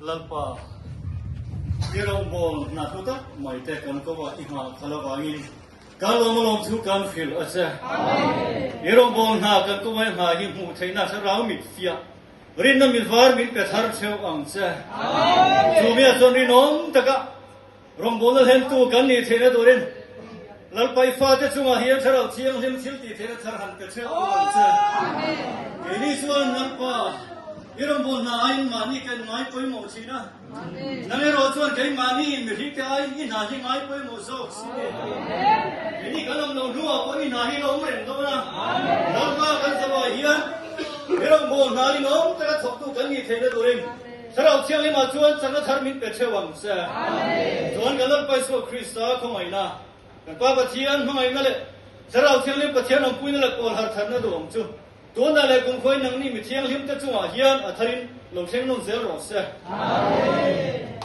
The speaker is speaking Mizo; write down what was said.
Lalpa, i rawngbâwl hna hlu tak mai te kan ko a, i nghah khalh avângin kan lawm alawm chu kan hrilh a che. I rawngbâwl hna kan ko a, i nghah hi hmuh theihna thlarau mit fiah, rinna mit vâr min pe thar theuh ang che. Chu miah chuan rinawm taka Rawngbawlna hlentu kan nih theihna turin Lalpai fate chungah hian Thlarau Thianghlim thil tih theihna thar han pe theuh bawk ang che. Keini chuan Lalpa, i rawngbawlna aiin mahni kan ngai pawimawh thin a, nang erawh chuan keimahni mihringte aiin i hna hi ngai pawimawh zawk si ni. Keini kan awm loh hnuah pawh i hna hi la awm reng dawn a, Lalpa kan zawhah hian i rawngbawlna rinawm taka thawktu kan nih theihna turin Thlarau Thianghlimah chuan chakna thar min pe theuh ang che. Chuan kan Lalpa Isua Krista khawngaihna, kan Pa Pathian hmangaihna leh Thlarau Thianghlim Pathian awmpuina leh pawl har tharna duh ang chu tunah leh kumkhuain nangni mi thianghlimte chungah hian a tharin lo thleng nawn zel rawh se. Amen.